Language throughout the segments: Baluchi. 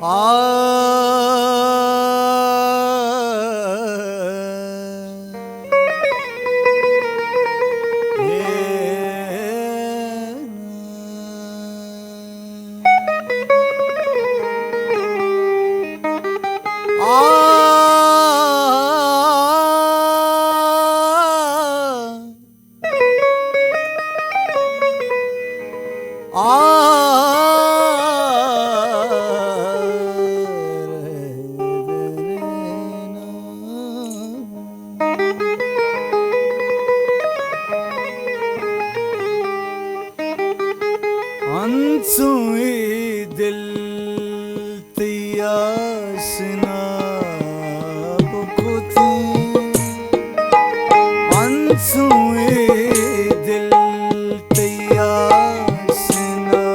آ۔ انچو اے دل تئی آشنا بکتیں، انچو اے دل تئی آشنا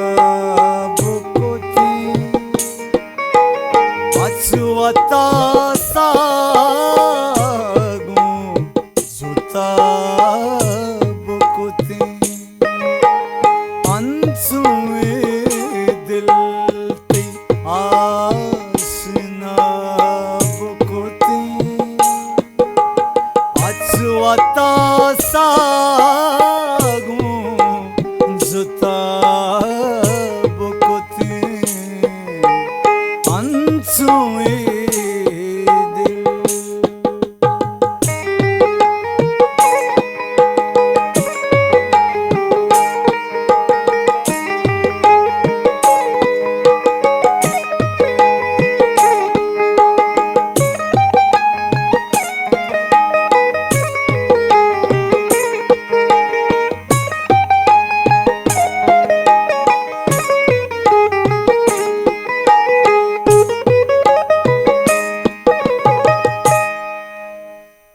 بکتیں، اچ وتا ساگوں زتا بکتیں۔ انچو اے دل تئی آشنا بکتیں، اچ وتا ساگوں زتا بکتیں۔ انچو اے دل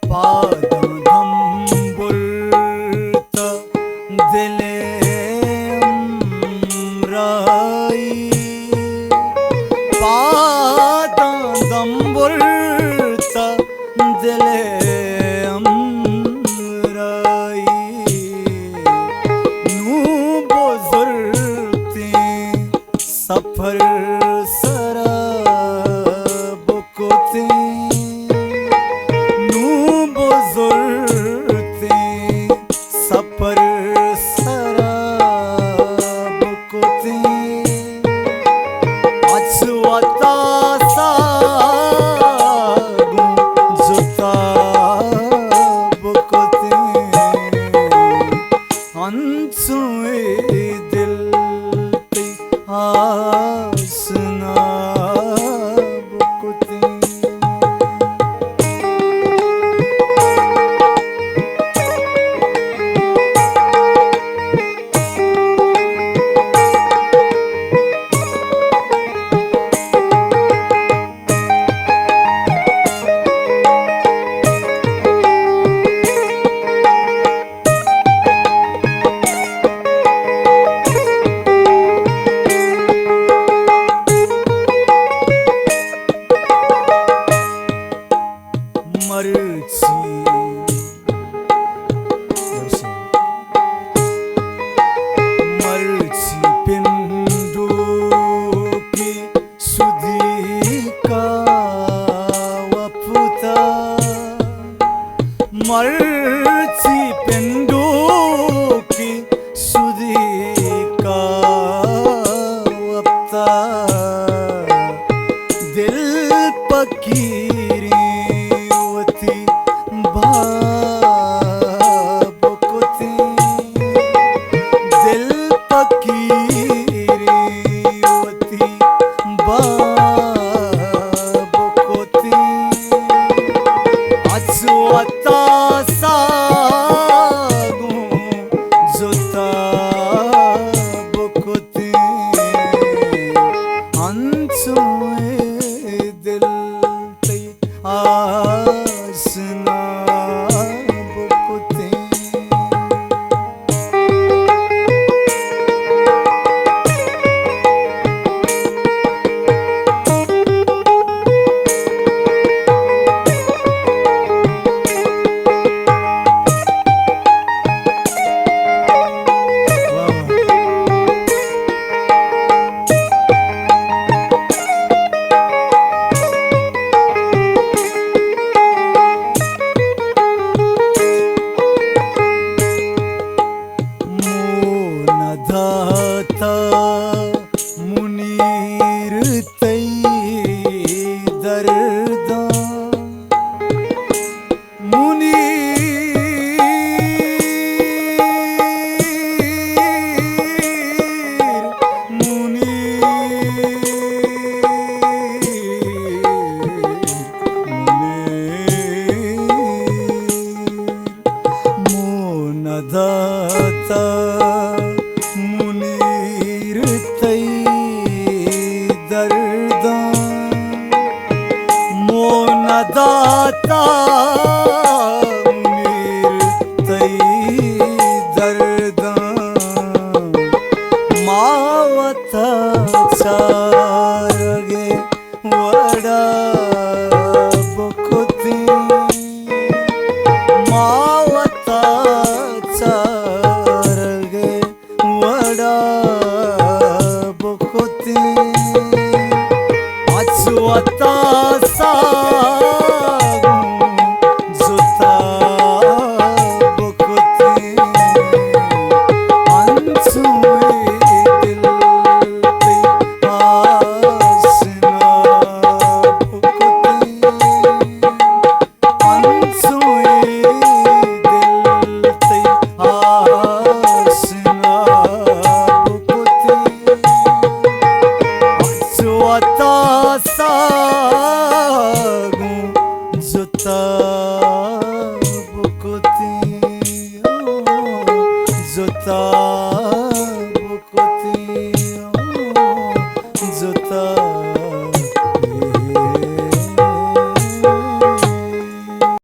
پاداں دم برتہ دل ہمراہی، پاداں دم برتہ دل ہمراہی، نوں بزرتیں سفر سرا بکتیں، نوں بزرتیں سفر سرا بکتیں، اچ وتا ساگوں عطا منیر تئی درداں ما وتا چارگے وڑا بکتیں، ما وتا چارگے وڑا بکتیں، اچ وتا ساگوں زتا بکتیں، انچو اے دل تئی آشنا بکتیں۔ انچو اے دل تئی آشنا بکتیں، اچ وتا ساگوں زتا بکتیں، زتا بکتیں، زتا